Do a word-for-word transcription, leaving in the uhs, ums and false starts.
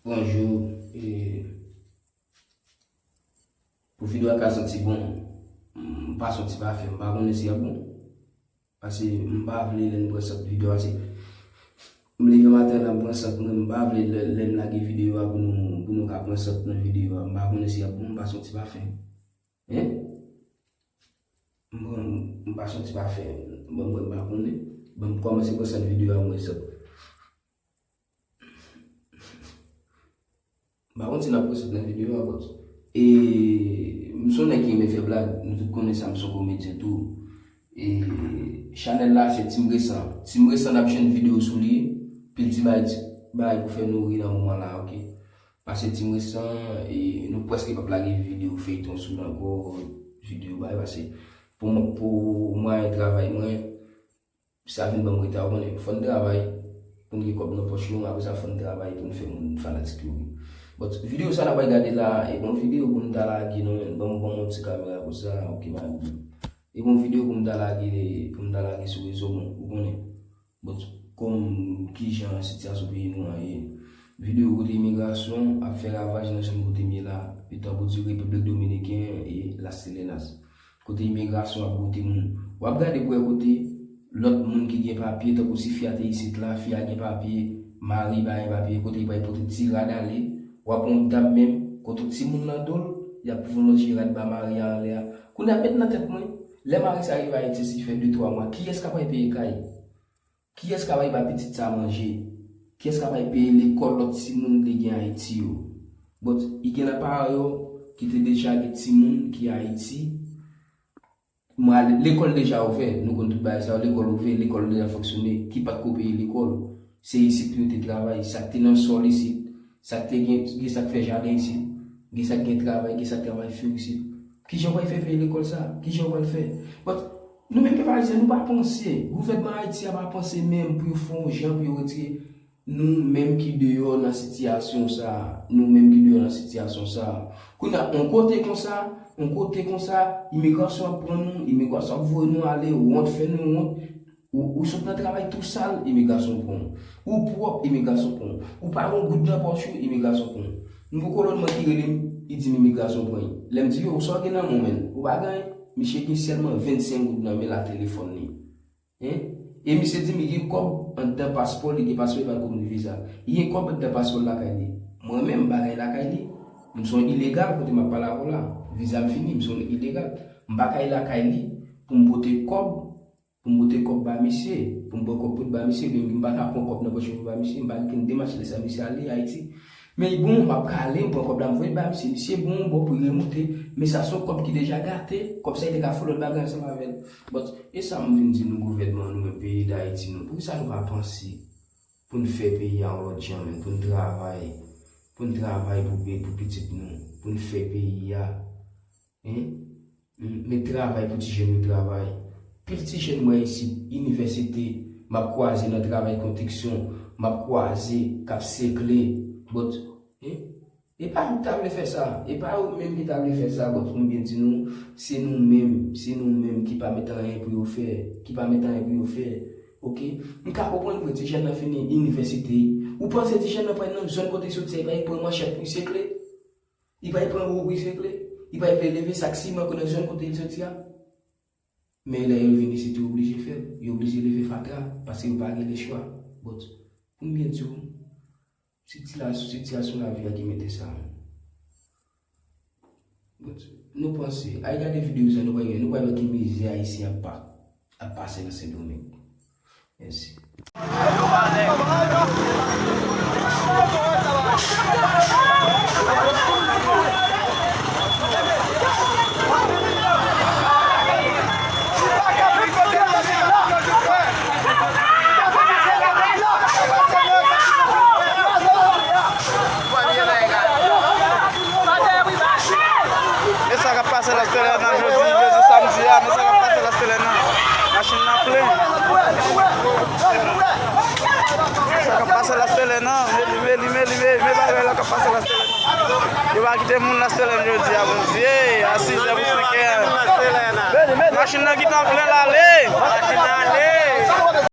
Bonjou, e, pou videyo a ka soti bon, m pa soti pa fè, m pa konnen si y ap bon. Paske m pa vle lè n pran sant videyo a, se m leve maten la, m pran sant mwen, m pa vle lè, lè m lage videyo a pou nou, pou nou ka pran sant nan videyo a. M pa konnen si y ap bon, m pa soti pa fè. Hein? M pran, m pa soti pa fè. Bon, mwen m pa konnen. Bon, m kòmanse pran sant videyo a, mwen sant. M pa konn si n ap pran sant nan videyo a, but, e, m se yon nèg ki renmen fè blag, nou tout konnen sa, m se yon komedyen tou. E, chanèl la, se Team Resan. Team Resan, n ap jwenn videyo sou li, pil ti bagay, ti bagay pou fè nou ri nan moman la, oke? Pase Team Resan, e, nou prèske p ap lage videyo feyton sou li ankò, videyo bagay, pase pou mwen, pou mwayen travay mwen, sa vin ban m reta, ou konnen, fò n travay pou n gen kòb nan pòch nou, apre sa fò n travay pou n fè moun fanatik yo ri. But videyo sa n ap gade la, e bon videyo pou n ta lage non, men ban m, ban m yon ti kamera konsa, oke, m a di. E bon videyo pou m ta lage, pou m ta lage sou rezo, bon, ou konnen. But kòm kijan sitiyasyon peyi nou an ye, videyo kote imigrasyon ap fè ravaj nan zòn kote m ye la, yo tankou di Repiblik Dominiken e Las Telenas. Kote imigrasyon ap boute moun. W ap gade pou wè kote lòt moun ki gen papye, tankou si fi a te isit la, fi a gen papye, mari pa gen papye, kote li pral pote ti rad ale, w ap wè yon dam menm, kote timoun nan do l, y ap voye lonje rad ba mari a anlè a. Kounye a met nan tèt mwen, lè mari sa rive Ayiti, si fè de twa mwa, kiyès k ap pral peye kay? Kiyès k ap pral ba pitit sa manje? Kiyès k ap pral peye lekòl lòt timoun li gen Ayiti yo? But, i gen nan paran yo ki te deja gen timoun ki Ayiti. Mwen ale, lekòl deja ouvè, nou konn tout bagay sa yo, lekòl ouvè, lekòl deja fonksyone, ki pa t ko peye lekòl. Se isit pou yo te travay, sa k te nan sòl isit, sa k te gen, gen sa k fè jaden isit, gen sa k gen travay, gen sa k travay fè isit. Kijan w pral fè peye lekòl sa? Kijan w pral fè? But, nou menm pèp ayisyen, nou pa panse. Gouvènman Ayiti a pa panse menm pou yo fè yon jan pou yo retire nou menm ki deyò nan sitiyasyon sa a. Nou menm ki deyò nan sitiyasyon sa a. Kounye a, yon kote konsa, yon kote konsa, imigrasyon ap pran nou, imigrasyon ap voye nou ale, wont fè nou wont. Ou, ou sot nan travay tou sal, imigrasyon pran w. Ou pwòp, imigrasyon pran w. Ou pa gen yon goud nan pòch ou, imigrasyon pran w. M gon kolòn mwen ki rele m, li di m imigrasyon pran l. Lè m di yo, sa w gen nan men w menm? Ou pa gen anyen. Misye gen sèlman vennsenk goud nan men l ak telefòn li. Hein? E misye di m li gen kòb anndan paspò li, gen paspò li pa konn viza. Li gen kòb anndan paspò l lakay li. Mwen menm, m pa gen lakay li. M se yon ilegal kote m ap pale avè w la. Viza m fini, m se yon ilegal. M pa kay lakay li pou m pote kòb, pou m pote kòb ba misye, pou m pran kòb pou ba misye, oubyen m pa ka pran kòb nan pòch mwen pou ba misye, m pa gen okenn demach lè sa misye ale Ayiti. Men bon, m ap prale, m pran kòb la, m voye l ba misye. Misye bon, bon pou l remoute. Men sa se yon kòb ki deja gate. Kòb sa, li te ka fè lòt bagay ansanm avè l. But, e sa m vin di nou, gouvènman nou menm, peyi Dayiti nou, poukisa nou pa panse pou n fè peyi a yon lòt jan menm, pou n travay, pou n travay pou, pou pitit nou, pou n fè peyi a? Hein? M, met travay pou ti jèn yo travay. Pil ti jèn mwen isit, inivèsite, m ap kwaze nan travay konstriksyon, m ap kwaze k ap sekle. But, hein? E pa yo ki ta vle fè sa, e pa yo menm ki ta vle fè sa, but pou m byen di nou, se nou menm, se nou menm ki pa met anyen pou yo fè, ki pa met anyen pou yo fè. Oke? M ka konprann vre ti jèn nan fini inivèsite. Ou panse ti jèn nan pral nan zòn kote l soti a, li pral pran manchèt pou l sekle? Li pral pran wo pou l sekle? Li pral vle leve sak siman nan zòn kote l soti a? Men lè yo vin isit, yo oblije fè l. Yo oblije leve fatra, paske yo pa gen lechwa. But, pou m byen di w, sitila-, sitiyasyon lavi a ki mete sa. But, nou panse, al gade videyo sa, nou pral wè, nou pral wè ki mizè Ayisyen ap pa, ap pase nan Sendomeng. Mèsi. Men sa k ap pase Las Terrenas jodi, jodi samdi a, men sa k ap pase Las Terrenas. Machin nan plen. Sa k ap pase Las Terrenas, men li, men li, men li, men, men bagay la k ap pase Las Terrenas. Yo pa kite moun Las Terrenas jodi a, Bondye, a sizè pou senkè. Machin nan gentan plen l ale. Machin nan ale.